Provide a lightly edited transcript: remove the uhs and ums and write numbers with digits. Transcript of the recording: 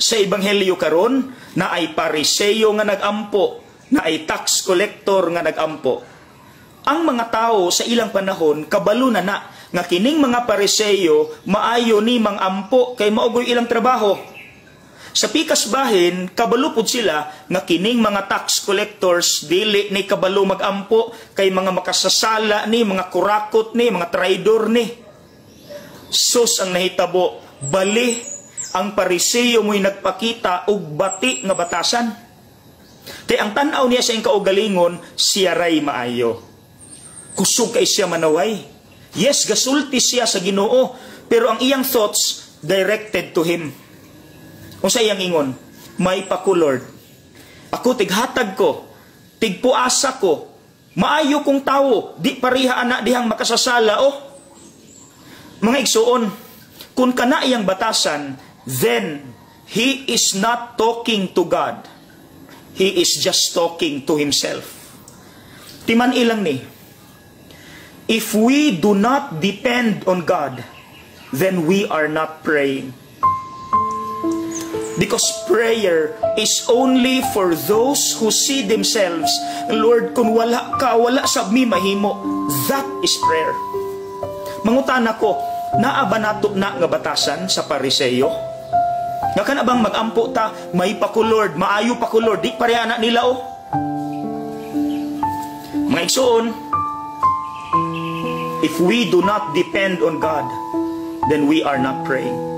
Sa ebanghelyo karon, naay Pariseyo nga nagampo, naay tax collector nga nagampo. Ang mga tao sa ilang panahon kabalo na na nga kining mga Pariseyo maayo ni mang-ampo kay mao goy ilang trabaho. Sa pikas bahin, kabalo pud sila nga kining mga tax collectors dili ni kabalo magampo kay mga makasasala ni, mga kurakot ni, mga traidor ni. Sus, ang nahitabo, bali ang Pariseyo mo'y nagpakita og bati nga batasan. Kay ang tan-aw niya sa iyang kaugalingon, siya ray maayo. Kusog kay siya manaway. Yes, gasulti siya sa Ginoo, pero ang iyang thoughts directed to him. Kung sa iyang ingon, "May pa ko, Lord. Ako tighatag ko, tigpuasa ko, maayo kong tawo, di pareha ana dihang makasasala." Oh. Mga igsuon, kung kana iyang batasan, then he is not talking to God. He is just talking to himself. Timan ilang ni, if we do not depend on God, then we are not praying. Because prayer is only for those who see themselves, "Lord, kung wala ka, wala sab mi mahimo." That is prayer. Mangutana ko, naa ba nato na nga batasan sa Pariseyo? Nga kana bang magampo ta, "May pa ko, Lord, maayo pa ko, Lord, di pareha na nila," oh. Mga igsuon, if we do not depend on God, then we are not praying.